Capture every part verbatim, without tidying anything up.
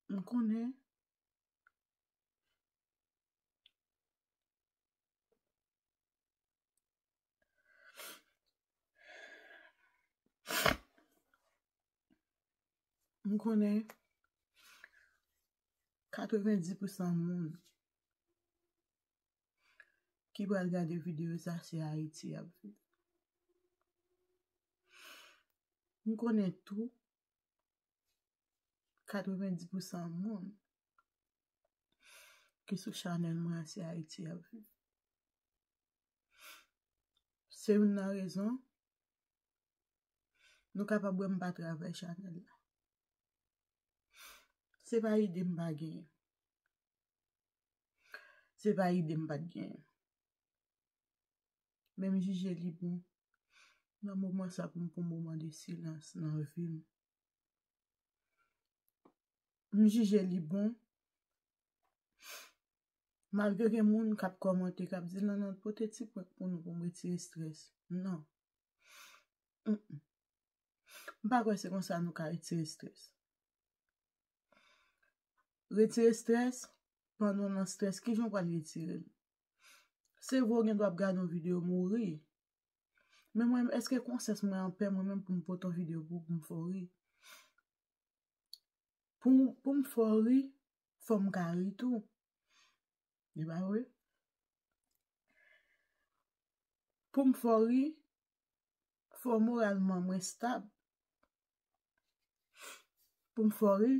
M konnen. M konnen katrevendis pousan moun ki pral gade videyo sa se Ayiti y ap viv. M konnen tou katrevendis pousan moun ki sou chanèl mwen an se Ayiti y ap viv. Se youn nan rezon nou kapab wè m pa travay chanèl la. Se pa ide m pa genyen. Se pa ide m pa t genyen. Men m jije li bon nan moman sa pou m pran moman de silans nan vi m. M jije li bon. Malgre gen moun k ap kòmante, k ap di, "Lanlande, pote ti prank pou nou, pou m retire estrès." Non. Mm-mm. M pa kwè se konsa nou ka retire estrès. Retire estrès, pandan w nan estrès, kijan w pral retire l? Se vre w gen dwa ap gade yon videyo mouri. Men mwen, èske konsyans mwen anpè mwen menm pou m pote yon videyo pou, pou m fè w ri? Pou, pou m fè w ri, fò m ka ri tou. E pa vre? Pou m fè w ri, fò moralman mwen stab. Pou m fè w ri,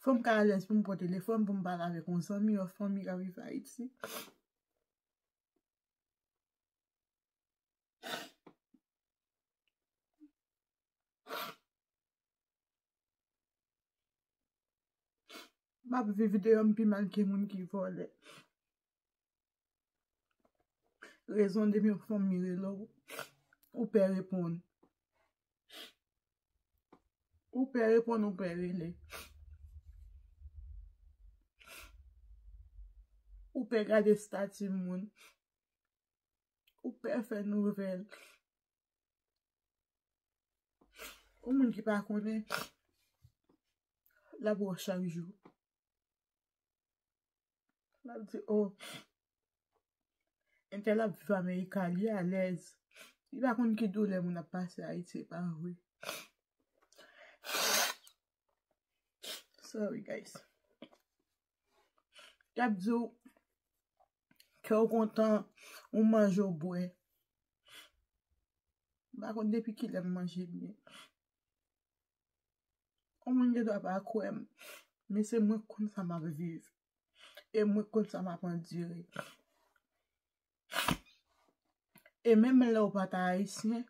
fò m ka alèz pou m pran telefòn, pou m pale avèk yon zanmi, yon fanmi k ap viv Ayiti. M ap viv de yon pi mal ke moun ki vòlè. Rezon depi yon fanmi rele w, ou pè reponn. Ou pè reponn, ou pè rele. Ou pè gade estati moun. Ou pè fè nouvèl. Yon moun ki pa konnen, l ap wè w chak jou. L ap di, "Oh, entèl ap viv Amerika, li alèz." Li pa konn ki doulè moun ap pase Ayiti, e pa vre. Sorry, guys. Y ap di w, kè w kontan, ou manje, w bwè. M pa konn depi kilè m manje byen. Yon moun gen dwa pa kwè m, men se mwen k konn sa m ap viv. E mwen k konn sa m ap andire. E menm lè w pa ta ayisyen,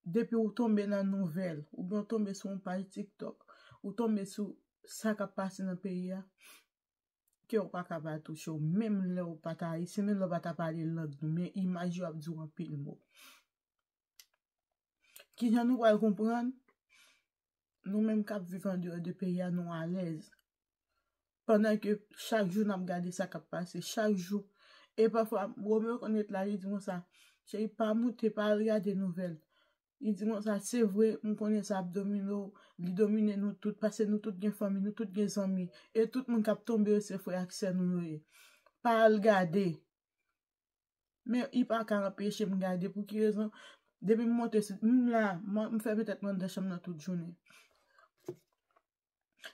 depi w tonbe nan nouvèl, oubyen w tonbe sou yon paj TikTok, ou tonbe sou sa k ap pase nan peyi a, kè w pa ka pa touche w, menm lè w pa ta ayisyen, menm lè w pa ta pale lang nou, men imaj yo ap di w anpil mo. Kijan nou pral konprann? Nou menm k ap viv andeyò de peyi a, nou alèz. Pandan ke chak jou n ap gade sa k ap pase, chak jou. E pafwa, Romeo konn ret la, li di konsa, "Cheri, pa moute, pa al gade nouvèl." Li di konsa, "Se vre, m konnen sa ap domine w, li domine nou tout, paske nou tout gen fanmi, nou tout gen zanmi. E tout moun k ap tonbe yo, se frè ak sè nou yo ye. Pa al gade." Men li pa ka anpeche m gade. Pou ki rezon? Depi m monte sou, m la, m, m fèmen tèt mwen anndan chanm nan tout jounen.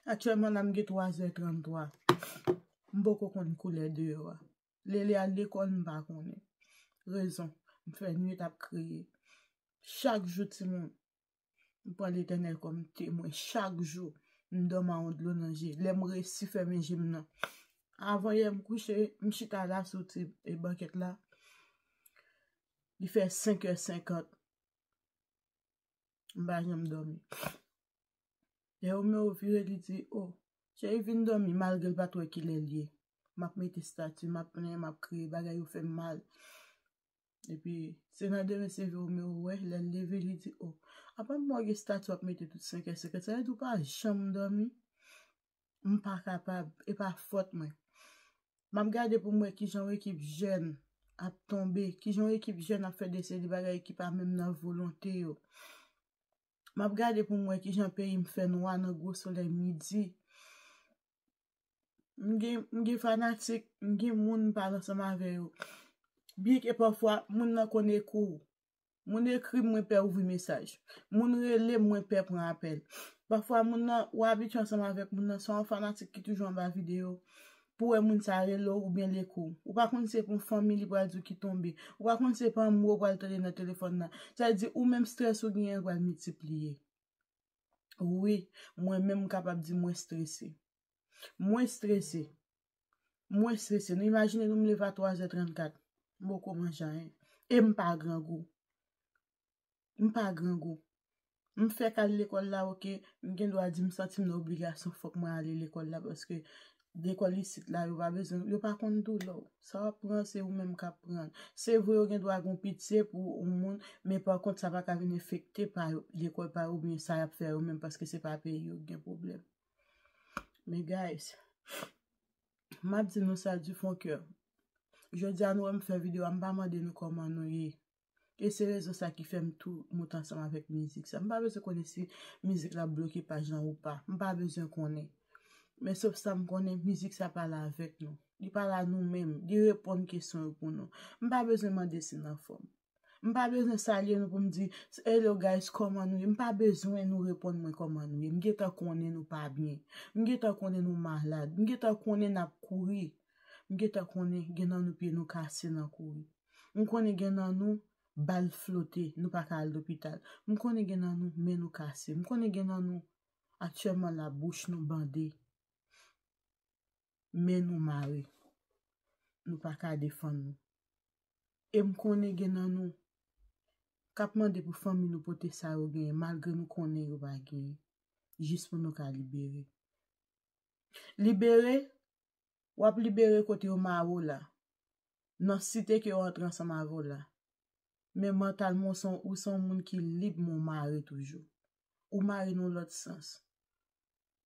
Aktyèlman la, m gen twa zè tranntwa. M poko konn koulè deyò a. Lè li al lekòl, m pa konnen. Rezon, m fè nwit ap kriye. Chak jou, timoun, m pran Letènèl kòm temwen. Chak jou, m dòmi a yon dlo nan je. Lè m resi fèmen je m nan. Avan yè, m kouche, m chita la sou ti, e, bankèt la. Li fè senk è senkant. M pa janm dòmi. Lè Romeo vire, li di, "Oh, cheri, vin dòmi," malgre l pa t wè kilè l ye. M ap mete estati, m ap plenyen, m ap kriye, bagay yo fè m mal. Epi, se nan demen, se Romeo wè, lè l leve, li di, "Oh, apa m wè gen estati w ap mete tout senk è senkant, sa vle di w pa janm dòmi?" M pa kapab, e pa fòt mwen. M ap gade pou m wè kijan yon ekip jèn ap tonbe, kijan yon ekip jèn ap fè deside bagay ki pa menm nan volonte yo. M ap gade pou m wè kijan peyi m fè nwa nan gwo solèy midi. M gen, m gen fanatik, m gen moun m pale ansanm avè yo. Byenke pafwa, moun nan konn ekri w. Moun ekri m, mwen pè ouvri mesaj. Moun rele m, mwen pè pran apèl. Pafwa, moun nan, ou abitye ansanm avèk moun nan, se yon fanatik ki toujou anba videyo. Pou wè moun sa rele w oubyen l ekri w. Ou pa konn se pou fanmi li pral di w ki tonbe. Ou pa konn se pa mo w pral tande nan telefòn nan. Sa vle di, ou menm strès ou genyen pral miltipliye. Wi, mwen menm m kapab di mwen strese. Mwen strese. Mwen strese. Nou imajine nou m leve a twa zè trannkat. M poko manje anyen. E m pa grangou. M pa grangou. M fèk al lekòl la, oke. M gen dwa di m santi m nan obligasyon, fòk mwen ale lekòl la, paske lekòl isit la, yo pa bezwen, yo pa konn doulè w. Sa w ap pran, se ou menm k ap pran l. Se vre, yo gen dwa gen pitye pou yon moun, men pa kont, sa pa ka vin enfekte pa yo, lekòl pa yo, oubyen sa y ap fè yo menm, paske se pa peyi yo ki gen pwoblèm. Men guys, m ap di nou sa du fond kè. Jodi a nou wè m fè videyo a, m pa mande nou kòman nou ye. E se rezon sa ki fè m tou moute ansanm avèk mizik sa. M pa bezwen konnen si mizik la bloke paj lan ou pa. M pa bezwen konnen. Men sof sa m konnen, mizik sa pale avèk nou. Li pale a nou menm. Li reponn kesyon yo pou nou. M pa bezwen mande si n anfòm. M pa bezwen salye nou pou m di, "Hello guys, kòman nou ye?" M pa bezwen nou reponn mwen kòman nou ye. M gentan konnen nou pa byen. M gentan konnen nou malad. M gentan konnen n ap kouri. M gentan konnen gen nan nou pye nou kase nan kouri. M konnen gen nan nou bal flote, nou pa ka al lopital. M konnen gen nan nou men nou kase. M konnen gen nan nou aktyèlman la bouch nou bande. Men nou mare. Nou pa ka defann nou. E m konnen gen nan nou k ap mande pou fanmi nou pote sa yo genyen, malgre nou konnen yo pa genyen, jis pou nou ka libere. Libere, w ap libere kote yo mare w la, nan site ke yo antre ansanm avè w la. Men mantalman, ou se yon, ou se yon moun ki lib, men w mare toujou. Ou mare nan lòt sans.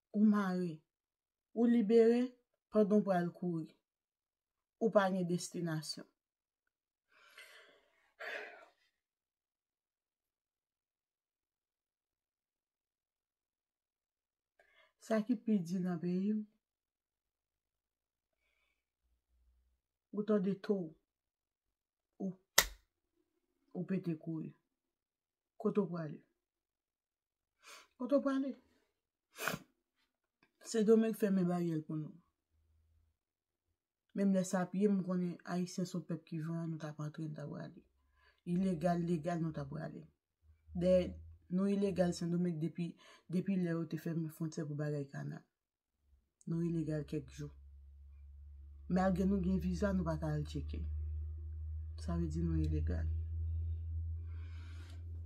Ou mare. Ou libere pandan w pral kouri. Ou pa gen destinasyon. Sa ki pi di nan peyi m, ou tande tou, ou, ou pete kouri. Kote w prale? Kote w prale? Sendomeng fèmen baryè l pou nou. Menm lè sa ap ye, m konnen Ayisyen se yon pèp ki vanyan, nou t ap antre, nou t ap prale. Ilegal, legal, nou t ap prale. Dayè, nou ilegal Sendomeng depi, depi lè yo te fèmen fwontyè pou bagay kanal. Nou ilegal kèk jou. Malgre nou gen viza, nou pa ka al tcheke. Sa vle di nou ilegal.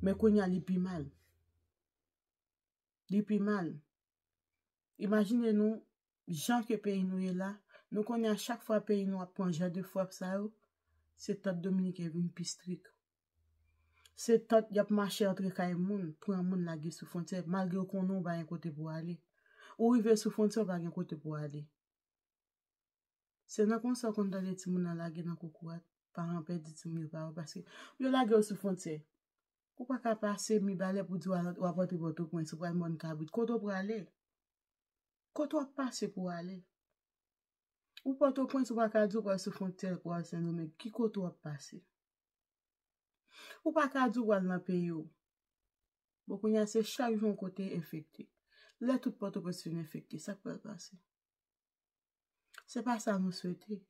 Men kounye a, li pi mal. Li pi mal. Imajine nou, jan ke peyi nou ye la, nou konnen a chak fwa peyi nou ap pran jan de frap sa yo, se tant dominiken vin pi strik. Se tant y ap mache antre kay moun, pran moun lage sou fwontyè, malgre w konnen w pa gen kote pou w ale. Ou rive sou fwontyè, w pa gen kote pou w ale. Se nan konsa w konn tande timoun nan lage nan kokorat, paran pèdi timoun yo pa wè, paske yo lage w sou fwontyè. Ou pa ka pase Mibalè pou di w al, w ap antre Pòtoprens, ou pral mòn kabrit. Kote w prale? Kote w ap pase pou w ale? Ou Pòtoprens, ou pa ka di w pral sou fwontyè pou w al Sendomeng. Ki kote w ap pase? Ou pa ka di w pral nan peyi w. Bon, kounye a, se chak jou yon kote enfekte. Lè tout Pòtoprens fin enfekte, sa k pral pase? Se pa sa nou swete.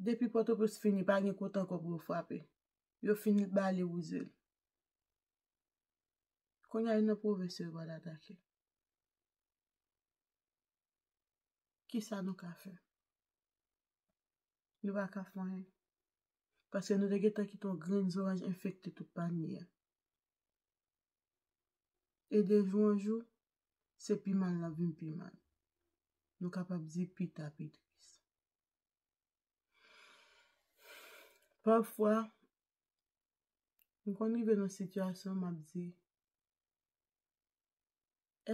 Depi Pòtoprens fini, pa gen kote ankò pou yo frape. Yo fin bale wouze l. Kounye a, e nan pwovens yo pral atake. Kisa nou ka fè? Nou pa ka fè anyen. Paske nou te gentan kite yon grenn zoranj enfekte tout panye a. E de jou an jou, se pi mal l ap vin pi mal. Nou kapab di pita pi tris. Pafwa, m konn rive nan sitiyasyon m ap di,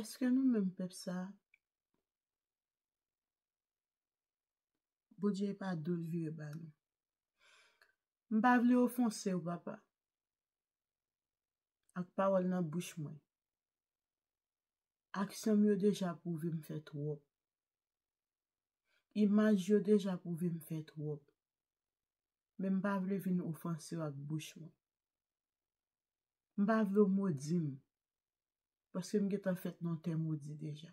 èske nou menm pèp sa a, Bondye pa do l vire ba nou? M pa vle ofanse w, papa. ak pawòl nan bouch mwen. Aksyon m yo deja pwouve m fè twòp. Imaj yo deja pwouve m fè twòp. Men m pa vle vin ofanse w ak bouch mwen. M pa vle w modi m. Paske m gentan fèt nan tè modi deja.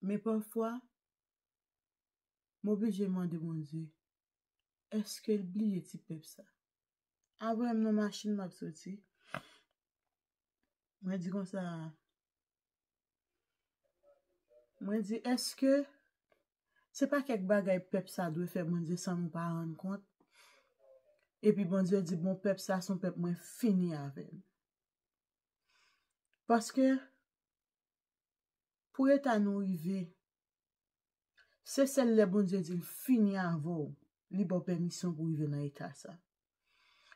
Men pafwa, m oblije mande Bondye, èske l bliye ti pèp sa? Avè m nan machin m ap soti. Mwen di konsa, mwen di, èske se pa kèk bagay pèp sa dwe fè Bondye san nou pa rann kont? Epi Bondye di, bon, pèp sa se yon pèp mwen fini avè l. Paske pou eta nou rive, se sèl lè Bondye di l fini avè w, li ba w pèmisyon pou w rive nan eta sa.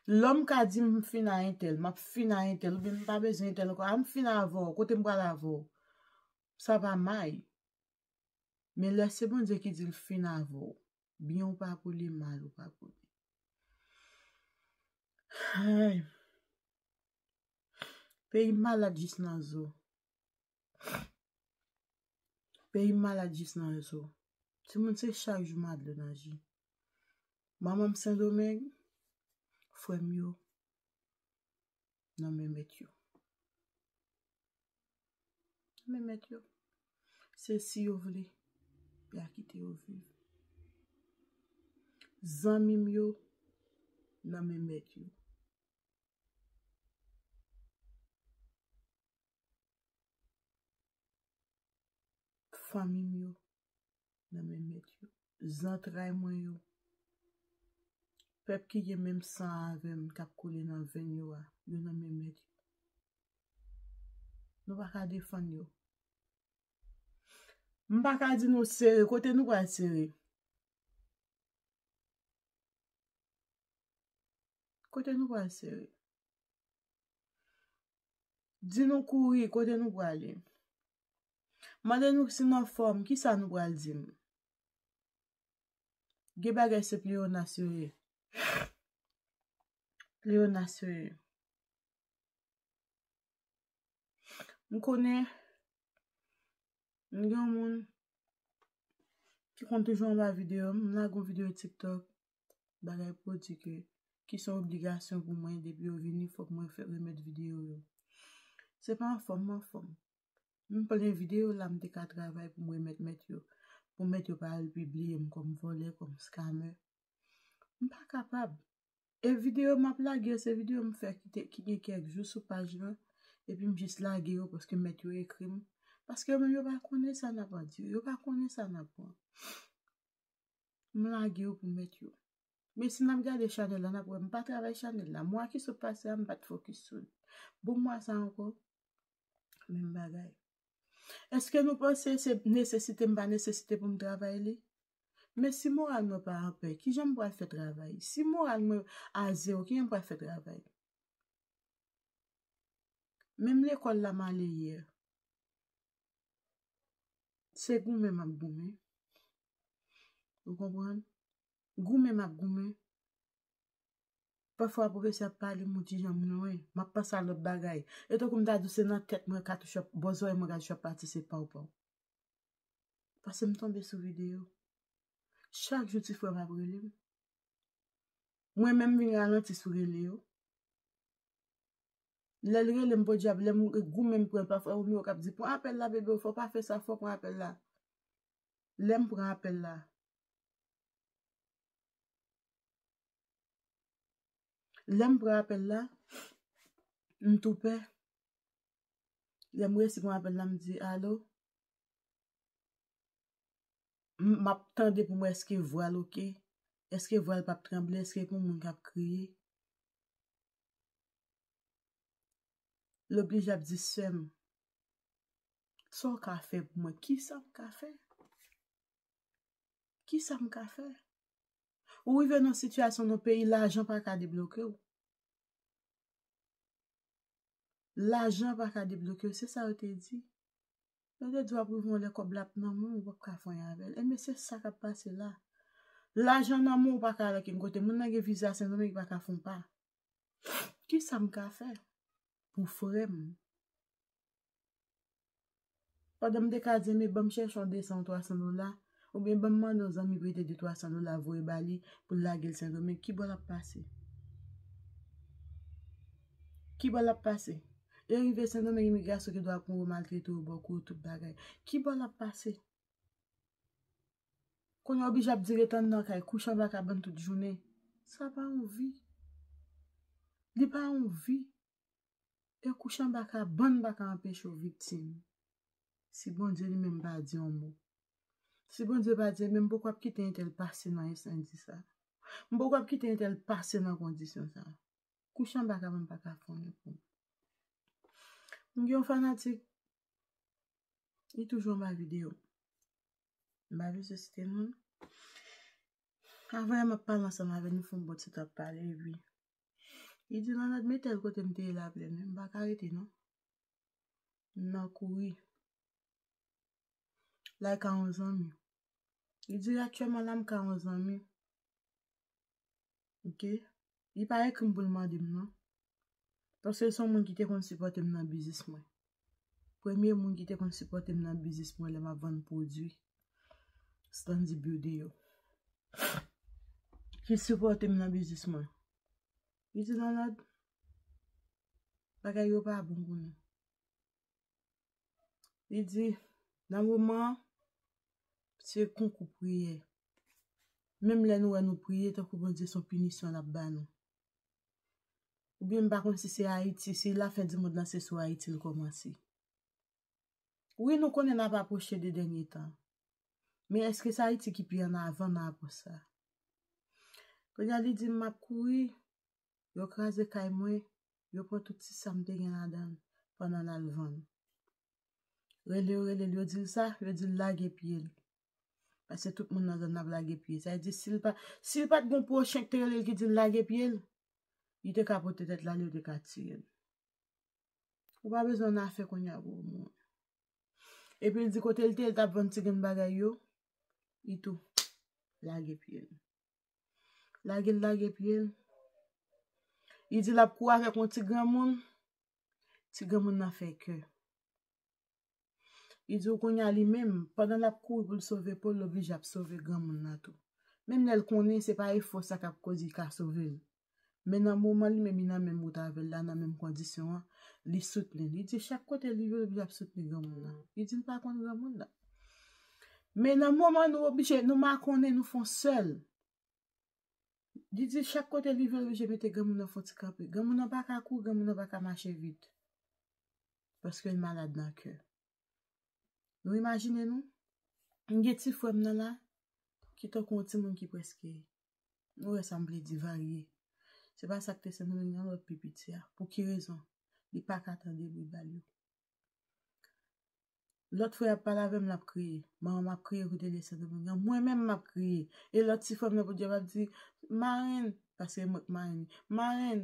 Lòm ka di m fin a entèl, m ap fin a entèl, oubyen m pa bezwen entèl ankò, a m fin avè w, kote m pral avè w? Sa pa may. Men lè se Bondye ki di l fin avè w, byen w pa pou li, mal ou pa pou li. Ay. Peyi m malad jis nan zo. Peyi m malad jis nan zo. Timoun se chak jou m a dlo nan je. Manman m Sendomeng, frè m yo nan men mèt yo. Nan men mèt yo. Se si yo vle, y a kite yo viv. Zanmi m yo nan men mèt yo. Fanmi m yo nan men mèt yo. Zantray mwen yo, pèp ki gen menm san avè m k ap koule nan venn yo a, yo nan men mèt yo. Nou pa ka defann yo. M pa ka di nou sere. Kote nou pral sere? Kote nou pral sere? Di nou kouri, kote nou prale? Mande nou si n anfòm, kisa nou pral di m? Gen bagay se pleyonas yo ye. Pleyonas yo ye. M konnen m gen yon moun ki konn toujou anba videyo m. M lage yon videyo TikTok, bagay pwodui ke, ki se yon obligasyon pou mwen, depi yo vini, fòk mwen fè remèt videyo yo. Se pa anfòm m anfòm. M plen videyo la m te ka travay pou m remèt mèt yo, pou mèt yo pa al pibliye m kòm vòlè, kòm scammer. M pa kapab. E videyo m ap lage yo, se videyo m fè ki te, ki gen kèk jou sou paj lan, epi m jis lage yo paske mèt yo ekri m. Paske yo menm yo pa konnen sa n ap andire, yo pa konnen sa n ap pran. M lage yo pou mèt yo. Men si n ap gade chanèl la, n ap wè m pa travay chanèl la. Mwa ki sot pase a, m pa t fokis sou li. Bon, mwa sa ankò, menm bagay. Èske nou panse se nesesite m pa nesesite pou m travay li? Men si moral mwen pa anpè, kijan m pral fè travay? Si moral mwen a zewo, kijan m pral fè travay? Menm lekòl la m ale yè, se goumen m ap goumen. Ou konprann? Goumen m ap goumen. Pafwa pwofesè ap pale m yon ti jan m lwen, m ap panse a lòt bagay. E tankou m ta di w se nan tèt mwen katouch ap, bò zòrèy mwen katouch ap pati, se paw paw. Paske m tonbe sou videyo. Chak jou ti frè m ap rele m. Mwen menm vin ralanti sou rele yo. Lè l rele m, podyab, lè m goumen m pran l, pafwa Romeo k ap di, pran apèl la, bebe, fò w pa fè sa, fò w pran apèl la. Lè m pran apèl la, lè m pran apèl la, m tou pè. Lè m resi pran apèl la, m di, alo? M, m ap tande pou m wè èske vwa l oke, èske vwa l p ap tranble, èske pou moun k ap kriye. L oblije ap di, sè m, sa w ka fè pou mwen? Kisa m ka fè? Kisa m ka fè? Ou rive nan sitiyasyon nan peyi, lajan pa ka debloke w. Lajan pa ka debloke w, se sa yo te di. Yo te di w ap rive yon lè kòb la ap nan men w, ou p ap ka fè anyen avè l. Enben, se sa k ap pase la. Lajan nan men w, ou pa ka al okenn kote. Moun nan gen viza Sendomeng, li pa ka fè yon pa. Kisa m ka fè? pou frè m. Pandan m te ka di, men ban m chèche yon de san, twa san dola, oubyen ban m mande yon zanmi prete de twa san dola voye ba li pou l lage l Sendomeng, ki bò l ap pase? Ki bò l ap pase? E rive Sendomeng, imigrasyon ki dwa pran w, maltrete w, ba w kou, tout bagay. Ki bò l ap pase? Kounye a oblije ap di ret anndan kay, kouche anba kabann tout jounen. Sa pa yon vi. Li pa yon vi. E kouche anba kabann pa ka anpeche w viktim. Si Bondye li menm pa di yon mo. Si Bondye pa di, men m poko ap kite entèl pase nan ensandi sa. M poko ap kite entèl pase nan kondisyon sa. Kouche anba kabann pa ka fè anyen pou m. M gen yon fanatik. Li toujou anba videyo. M pa bezwen site non l. Avan yè m ap pale ansanm avè l, nou fè yon bon ti tan ap pale, epi li di, Lanlad, men tèl kote m te ye la plèn wi, m pa ka rete non. M nan kouri. L al ka yon zanmi. Li di, aktyèlman la, m ka yon zanmi. Ok? Li pa ekri m pou l mande m non. Paske l se yon moun ki te konn sipòte m nan biznis mwen. Premye moun ki te konn sipòte m nan biznis mwen lè m ap vann pwodui Stanley Beauty yo. Ki sipòte m nan biznis mwen. Li di, Lanlad, bagay yo pa bon pou nou. Li di, nan moman an, se konkou priyè. Menm lè nou wè nou priye, tankou Bondye se yon pinisyon l ap ba nou. Oubyen m pa konn si se Ayiti, si lafen di mond lan se sou Ayiti l kòmanse. Wi, nou konnen n ap apwoche de dènye tan. Men èske se Ayiti ki pi an avan nan apwòch sa? Kounye a li di m, m ap kouri, yo kraze kay mwen, yo pran tout ti sa m te gen ladan l pandan l al vann. Rele yo, rele l, yo di l sa, yo di l lage pye l. Paske tout moun nan zòn nan ap lage pye. Sa vle di, si l pa, si l pa t gen yon pwochen ki te rele l ki di l lage pye l, li te ka pote tèt l ale, yo te ka tiye l. Ou pa bezwen ann afè kounye a pou w mouri. Epi l di kote l te ye, l t ap vann ti grenn bagay yo, li tou lage pye l. Lage l, lage pye l. Li di l ap kouri avèk yon ti granmoun. Ti granmoun nan fè kè. Li di w kounye a li menm, pandan l ap kouri pou l sove po l, l oblije ap sove granmoun nan tou. Menm lè l konnen se pa efò sa k ap koz li ka sove l. Men nan moman li menm, li nan menm wout avè l la, nan menm kondisyon an, li soutni l. Li di chak kote li ye, l oblije ap soutni granmoun nan. Li di l pa konn granmoun nan. Men nan moman nou oblije, nou makonnen, nou fè yon sèl. Li di chak kote li ye, l oblije mete granmoun nan fè yon ti kanpe. Granmoun nan pa ka kouri, granmoun nan pa ka mache vit. Paske l malad nan kè. Nou imajine nou, m gen ti frè m nan la, ki tankou yon timoun ki prèske, nou wè sa m vle di, varye. Se pa sa k te Sendomeng nan, lòt pi piti a. Pou ki rezon? Li pa ka tande bri bal yo. Lòt frè ap pale avè m, l ap kriye. Manman m ap kriye kote l ye Sendomeng nan. Mwen menm, m ap kriye. E lòt ti frè m nan pou Dye ap di, Marenn, paske mwen k marenn li. Marenn,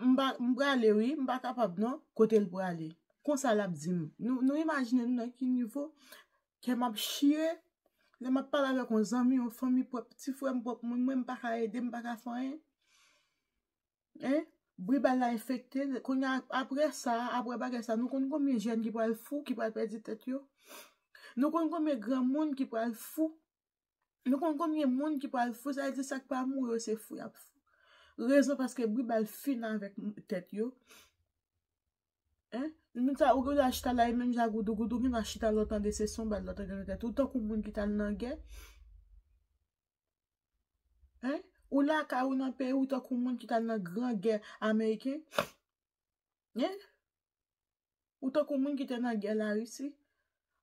m pa, m prale wi, m pa kapab non, kote l prale. Konsa l ap di m. Nou, nou imajine nou nan ki nivo kè m ap chire. Lè m ap pale avèk yon zanmi, yon fanmi pwòp, ti frè m pwòp moun mwen, m pa ka ede, m pa ka fè anyen. Hein? Bri bal la enfekte l. Kounye a, apre sa, apre bagay sa, nou konn konbyen jèn ki pral fou, ki pral pèdi tèt yo? Nou konn konbyen granmoun ki pral fou? Nou konn konbyen moun ki pral fou? Sa vle di sa k pa mouri yo, se fou y ap fou. Rezon paske bri bal fin avèk tèt yo. Hein? Moun sa, ou gen dwa chita la, e menm jan goudougoudou, ou gen dwa chita lè w tande se son bal, lè w tande nan tèt. Ou tankou moun ki t al nan gè. Hein? Ou lakay ou nan peyi, ou tankou moun ki t al nan gran gè ameriken. Hein? Ou tankou moun ki te nan gè Larisi.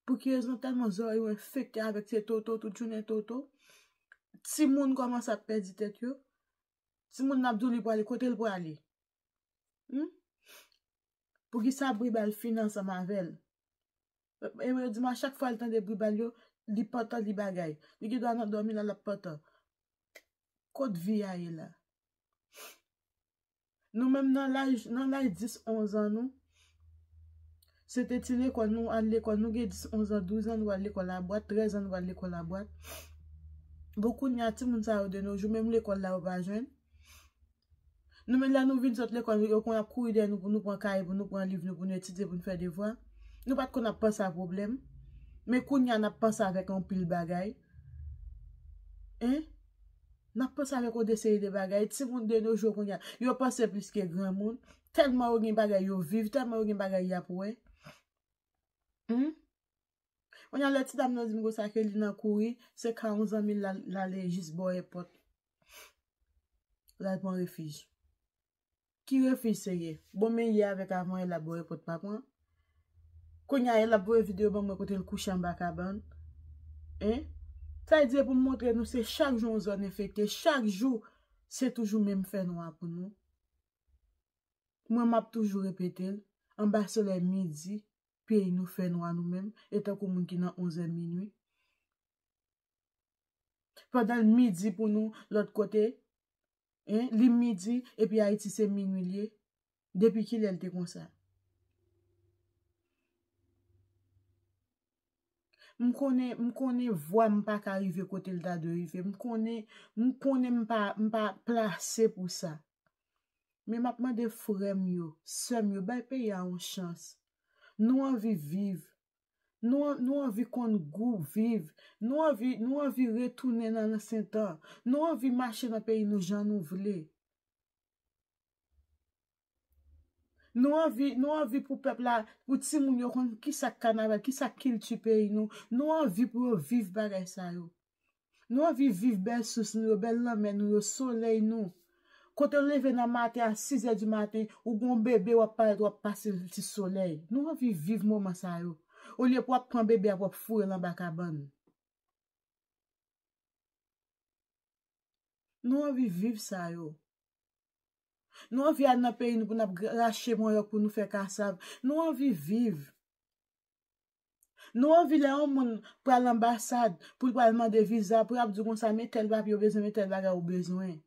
Pou ki rezon tèlman zòrèy ou enfekte avèk se toto, tout jounen toto. Timoun kòmanse ap pèdi tèt yo. Timoun n ap di w li prale, kote l prale? Hmm? Poukisa bri bal fini ansanm avè l? E yo di m a chak fwa l tande bri bal yo, li pantan, li bagay. Li gen dwa nan dòmi la, l ap pantan. Kot vi a ye la? Nou menm nan laj, nan laj dis, onz an nou, se te ti lekòl, nou al lekòl, nou gen dis, onz an, douz an, nou al lekòl a bwat, trèz an, nou al lekòl a bwat. Bon, kounye a, timoun sa yo de nos jours, menm lekòl la, yo pa jwenn. Nou menm lè nou vin sot lekòl, yo konn ap kouri dèyè nou pou nou pran kaye, pou nou pran liv nou, pou nou etidye, pou nou fè devwa. Nou pa t konn ap panse a pwoblèm. Men kounye a n ap panse avèk anpil bagay. Hein? N ap panse avèk yon de seri de bagay. Timoun de nos jours kounye a, yo panse plis ke granmoun. Tèlman yo gen bagay yo viv, tèlman yo gen bagay y ap wè. Hmm? Kounye a lè ti dam nan di m konsa ke li nan kouri, se ka yon zanmi l l al, l ale jis bò èpòt. L al pran refij. Ki refij se ye? Bon, men yè avèk avan yè l ap bò èpòt pa pran. Kounye a yè l ap voye videyo ban mwen kote l kouche anba kabann. Hein? Sa vle di pou m montre nou se chak jou yon zòn enfekte, chak jou se toujou menm fènwa pou nou. Mwen m ap toujou repete l, anba solèy midi, peyi nou fènwa nou menm, e tankou moun ki nan onzè minwi. Pandan l midi pou nou lòt kote, hein, li midi, epi Ayiti se minwi l ye. Depi kilè l te konsa? M konnen, m konnen vwa m pa ka rive kote l ta dwe rive. M konnen, m konnen m pa, m pa plase pou sa. Men m ap mande frè m yo, sè m yo, bay peyi a yon chans. Nou anvi viv. Nou, nou anvi konn gou viv. Nou anvi, nou anvi retounen nan ansyen tan. Nou anvi mache nan peyi nou jan nou vle. Nou anvi, nou anvi pou pèp la, pou timoun yo konn kisa k kanaval, kisa k kilti peyi nou. Nou anvi pou yo viv bagay sa yo. Nou anvi viv bèl sous nou yo, bèl lanmè nou yo, solèy nou. Kote w leve nan maten a sizè di maten, ou gon bebe w ap parèt, w ap pase l ti solèy. Nou anvi viv moman sa yo. Olye pou w ap pran bebe a, pou w ap foure l anba kabann. Nou anvi viv sa yo. Nou anvi al nan peyi nou pou n ap gra-, rache manyòk pou nou fè kasav. Nou anvi viv. Nou anvi lè yon moun pral anbasad, pou l pral mande viza, pou y ap di w konsa, men tèl papye w bezwen, men tèl bagay ou bezwen.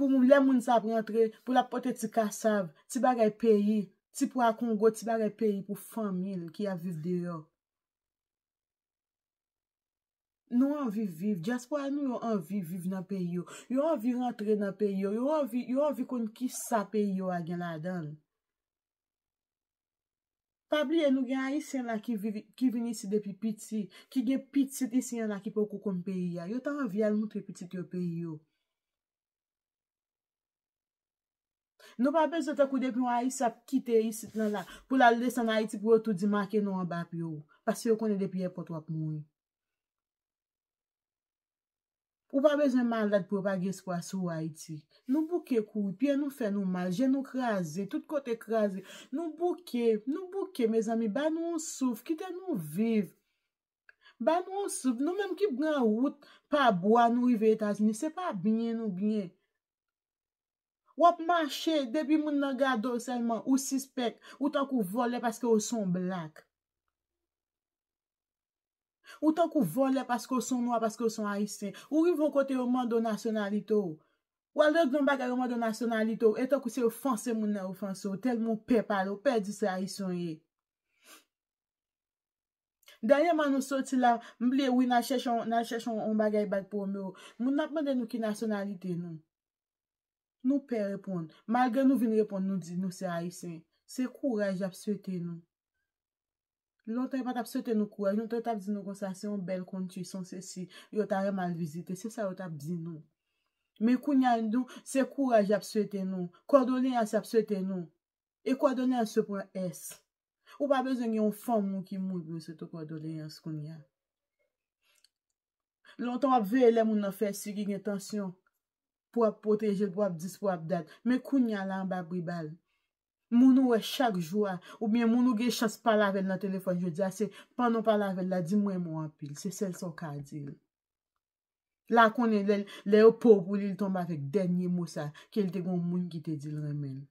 Pou moun, lè moun sa ap rantre, pou l ap pote ti kasav, ti bagay peyi, ti pwa Kongo, ti bagay peyi pou fanmi l ki ap viv deyò. Nou anvi viv. Dyaspora nou yo anvi viv nan peyi yo. Yo anvi rantre nan peyi yo. Yo anvi, yo anvi konn kisa peyi yo a gen ladan l. Pa bliye, nou gen Ayisyen la ki viv, ki vin isi depi piti, ki gen pitit isi an la ki poko konn peyi a. Yo ta anvi al moutre pitit yo peyi yo. Nou pa bezwen tankou depi yon Ayisyen ap kite isit lan la, pou l al desann Ayiti pou yo tou di make non anba pye w, paske yo konnen depi èpòt w ap mouri. Ou pa bezwen malad pou yo pa gen espwa sou ou Ayiti. Nou bouke kouri, pye nou fè nou mal, je nou kraze, tout kote kraze. Nou bouke, nou bouke, mezanmi, ba nou yon souf, kite nou viv. Ba nou yon souf, nou menm ki pran wout pa bwa nou rive Etazini, se pa byen nou byen. W ap mache, depi moun nan gade w sèlman, ou sispèk, ou tankou vòlè paske w se yon blak. Ou tankou vòlè paske w se yon nwa, paske w se yon ayisyen. Ou rive yon kote yo mande w nasyonalite w. W al regle yon bagay yo mande w nasyonalite w, e tankou se ofanse moun nan ofanse w, tèlman w pè pale, w pè di se ayisyen w ye. Dènyèman nou soti la, m bliye wi n al chèche yon, n al chèche yon, yon bagay bay Pwomyo. Moun nan ap mande nou ki nasyonalite nou. Nou pè reponn. Malgre nou vin reponn, nou di nou se ayisyen. Se kouraj y ap swete nou. Lontan yo pa t ap swete nou kouraj. Lontan yo t ap di nou konsa, se yon bèl konti, se yon sesi. Yo ta renmen al vizite. Se sa yo t ap di nou. Men kounye a, nou, se kouraj y ap swete nou. Kòdoleyans y ap swete nou. E kòdoleyans yo pran S. Ou pa bezwen gen yon fanmi w ki mouri pou yo swete w kòdoleyans kounye a. Lontan w ap veye lè moun nan fè sik, li gen tansyon, pou w ap pwoteje l, pou w ap dis, pou w ap dat. Men kounye a la anba bri bal. Moun ou wè chak jou a, oubyen moun ou gen chans pale avè l nan telefòn jodi a, se pandan w pale avè l la, di m renmen w anpil. Se sèl sa w ka di l. La konnen lè, lè yo po pou li, li tonbe avèk dènye mo sa, ke li te gen yon moun ki te di l renmen l.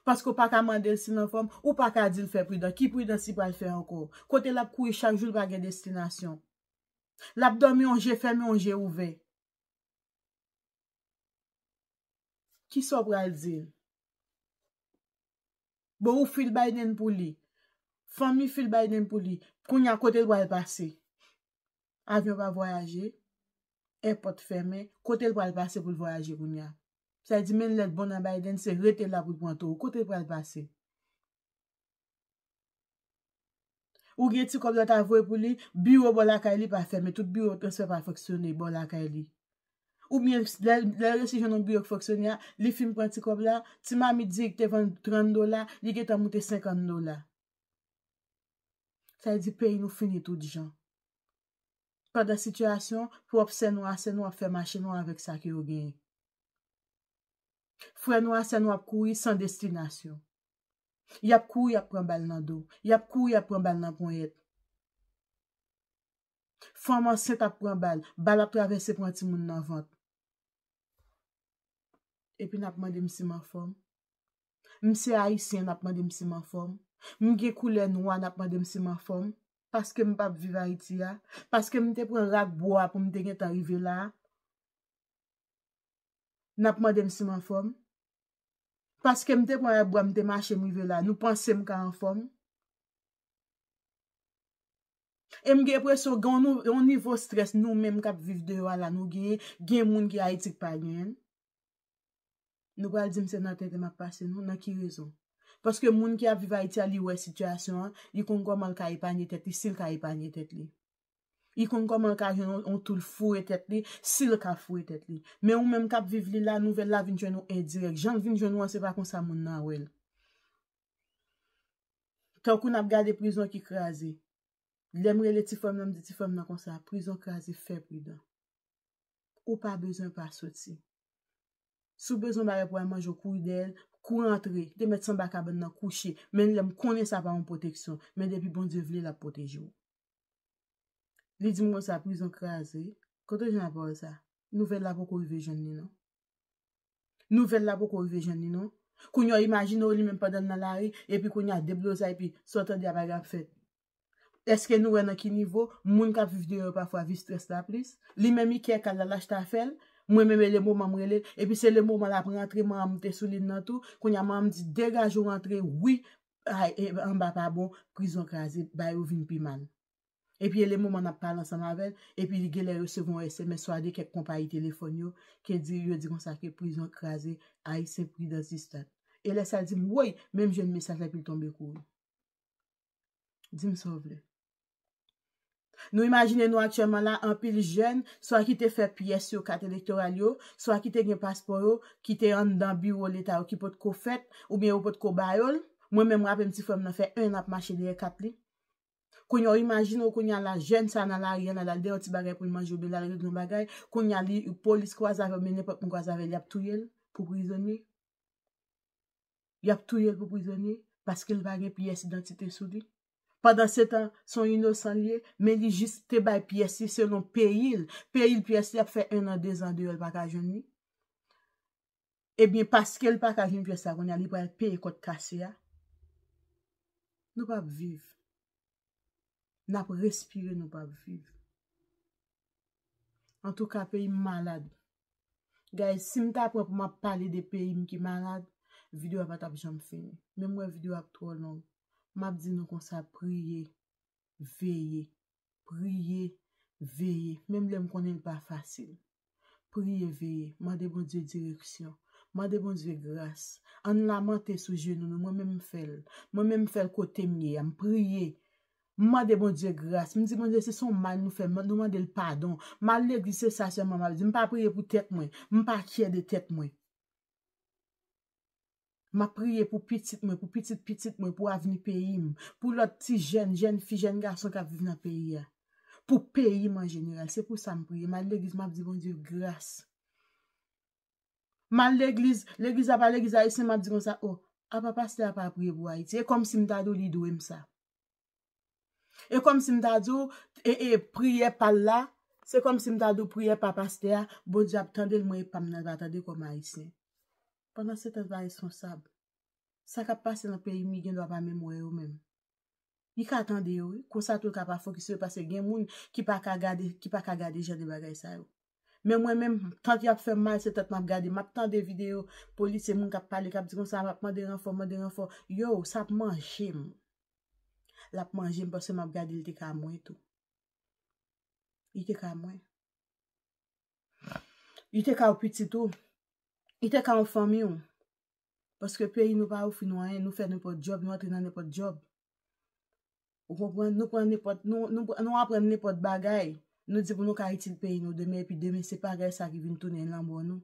Paske w pa ka mande l si l anfòm, ou pa ka di l fè pridan. Ki pridans li pral fè ankò? Kote l ap kouri chak jou, li pa gen destinasyon. L ap dòmi yon je fèmen, yon je ouvè. Kisa w pral di l? Bon, ou fil Biden pou li. Fanmi fil Biden pou li. Kounye a kote l pral pase? Avyon pa vwayaje. èpòt fèmen, kote l pral pase pou l vwayaje kounye a? Sa vle di, men lè l bon nan Biden, se rete la pou l pran towo. Kote l pral pase? Ou gen ti kòb la ta voye pou li, biwo bò lakay li pa fèmen, tout biwo transfè pa fonksyone bò lakay li. Oubyen lè, lè l resi jwenn yon biwo k fonksyone a, li fin pran ti kòb la, ti mamit diri ki te vann trant dola, li gentan moute senkant dola. Sa vle di peyi nou fini tout jan. Pandan sitiyasyon, pwòp sè nou a sè nou ap fè mache nou avèk sa ke yo genyen. Frè nou a sè nou ap kouri san destinasyon. Y ap kouri, y ap pran bal nan do. Y ap kouri, y ap pran bal nan ponyèt. Fanm ansent ap pran bal. Bal ap travèse pran timoun nan vant. Epi n ap mande m si m anfòm. M se Ayisyen, n ap mande m si m anfòm. M gen koulè nwa, n ap mande m si m anfòm. Paske m p ap viv Ayiti a. Paske m te pran rak bwa pou m te gentan rive la a. N ap mande m si m anfòm. Paske m te pran rak bwa, m te mache, m rive la. Nou panse m ka anfòm? E m gen enpresyon gen yon nou-, yon nivo estrès nou menm k ap viv deyò a la nou genyen, gen moun ki Ayiti k pa genyen l. Nou pral di m se nan tenten m ap pase nou, nan ki rezon? Paske moun ki ap viv Ayiti a, li wè sitiyasyon an, li konn kòman l ka epanye tèt li, si l ka epanye tèt li. Li konn kòman l ka jwenn yon, yon toul foure tèt li, si l ka foure tèt li. Men ou menm k ap viv li la, nouvèl la vin jwenn ou endirèk. Jan l vin jwenn ou an, se pa konsa moun nan wè l. Tankou n ap gade prizon ki kraze. Lè m rele ti frè m nan, m di ti frè m nan konsa, prizon kraze, fè pridan. Ou pa bezwen pa soti. Si w bezwen bagay pou al manje, w kouri dèyè l, kouri antre, te mèt sanba kabann nan kouche. Men lè m konnen sa pa yon pwoteksyon. Men depi Bondye vle, l ap pwoteje w. Li di m konsa, prizon kraze. Kote w jwenn lapawòl sa? Nouvèl la poko rive jwenn li non. Nouvèl la poko rive jwenn li non. Kounye a w imajine w li menm pandan l nan lari, epi kounye a deblozay, epi sa w tande a bagay ap fèt. Èske nou wè nan ki nivo moun k ap viv deyò yo pafwa viv estrès la plis? Li menm li kè kal la, l achte afè l, mwen menm e le moman m rele l, epi se le moman l ap rantre, manman m te sou liy nan tou, kounye a manman m di degaje w rantre, wi, ay, e, anba pa bon, prizon kraze, bagay yo vin pi mal. Epi e le moman n ap pale ansanm avè l, epi li genlè resevwa yon S M S swa de kèk konpayi telefòn yo, ke di, yo di konsa ke prizon kraze, Ayisyen pridans distat. E lè sa l di m, woy, men m jwenn mesaj la epi l tonbe kouri. Di m sa w vle. Nou imajine nou aktyèlman la, anpil jèn, swa ki te fè pyès yo, kat elektoral yo, swa ki te gen paspò yo, ki te anndan biwo leta yo, ki potko fèt, oubyen yo potko ba yo l. Mwen menm, m raple m ti frè m nan fè en an ap mache dèyè kat li. Kounye a, w imajine w kounye a la, jèn sa nan lari a, l al dèyè yon ti bagay pou l manje oubyen l al regle yon bagay, kounye a li, polis kwaze avè l oubyen nenpòt moun kwaze avè l, y ap touye l pou prizonye. Y ap touye l pou prizonye paske l pa gen pyès idantite sou li. Pandansetan, se yon inosan l ye, men li jis te bay pyès li selon peyi l. Peyi l, pyès li ap fè en an, dezan deyò, l pa ka jwenn li. Ebyen, paske l pa ka jwenn pyès la, kounye a li pral peye kòt kase a. Nou p ap viv. N ap respire, nou p ap viv. Antouka, peyi m malad. Guys, si m ta pran pou m ap pale de peyi m ki malad, videyo a pa t ap janm fini. Men m wè videyo a ap twò long. M ap di nou konsa, priye, veye, priye, veye. Menm lè m konnen l pa fasil. Priye, veye, mande Bondye direksyon, mande Bondye gras. Ann lamante sou jenou nou, mwen menm m fè l. Mwen menm m fè l kote m ye a, m priye. M mande Bondye gras. M di Bondye, si se yon mal nou fè, nou mande l padon. M al legliz, se sa sèlman m ap di. M pa priye pou tèt mwen. M pa fyè de tèt mwen. M ap priye pou pitit mwen, pou pitit pitit mwen, pou avni peyi m, pou lòt ti jèn, jèn fi, jèn gason k ap viv nan peyi a. Pou peyi m an jeneral. Se pou sa m priye. M al legliz, m ap di Bondye gras. M al legliz, legliz la pa legliz ayisyen, m ap di konsa, o, apa pastè a pa priye pou Ayiti? E kòmsi m ta di w li dwe m sa. E kòmsi m ta di w, e, e, priyè pa l la, se kòmsi m ta di w priyè pa pastè a, Bondye ap tande l, mwen e pa m nan pa tande kòm ayisyen. Pandansetan, l pa responsab. Sa k ap pase nan peyi m, li gen dwa pa menm wè yo menm. Li ka tande yo, wi. Konsa tou, l ka pa fokis yo, paske gen moun ki pa ka gade, ki pa ka gade jan de bagay sa yo. Men mwen menm, tant y ap fè m mal, se tant m ap gade. M ap tande videyo polisye, moun k ap pale, k ap di konsa, m ap mande ranfò, mande ranfò. Yo, sa ap manje m. L ap manje m paske m ap gade, l te ka mwen tou. Li te ka mwen. Li te ka yon pitit ou. Li te ka yon fanmi w. Paske peyi nou pa ofri nou anyen, nou fè nenpòt djòb, nou antre nan nenpòt djòb. Ou konprann? Nou pran nenpòt, nou, nou, nou aprann nenpòt bagay. Nou di pou nou ka itil peyi nou demen, epi demen se bagay sa ki vin tounen lanmò nou.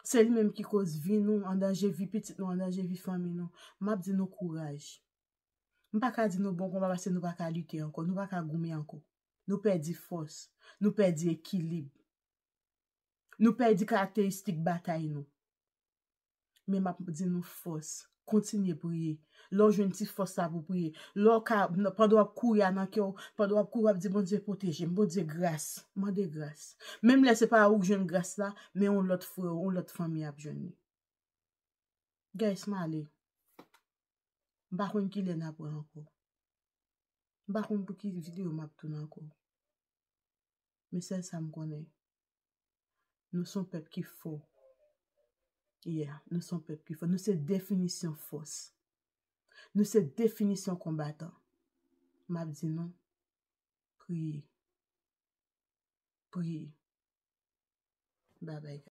Se li menm ki koz vi nou an danje, vi pitit nou an danje, vi fanmi nou. M ap di nou kouraj. M pa ka di nou bon konba paske nou pa ka lite ankò, nou pa ka goumen ankò. Nou pèdi fòs, nou pèdi ekilib. Nou pèdi karakteristik batay nou. Men m ap di nou fòs, kontinye priye. Lè w jwenn ti fòs sa pou priye. Lè w ka, pandan w ap kouri a nan kè w, pandan w ap kouri, w ap di, "Bondye pwoteje m, Bondye gras, mande gras." Menm lè se pa ou k jwenn gras la, men yon lòt frè w, yon lòt fanmi ap jwenn li. Guys, m ale. M pa konn kilè n ap wè ankò. M pa konn pou ki videyo m ap tounen ankò. Men sèl sa m konnen. Nou se yon pèp ki fò. Yeah, nou se yon pèp ki fò. Nou se definisyon fòs. Nou se definisyon konbatan. M ap di nou, priye. Priye. Bye bye, guys.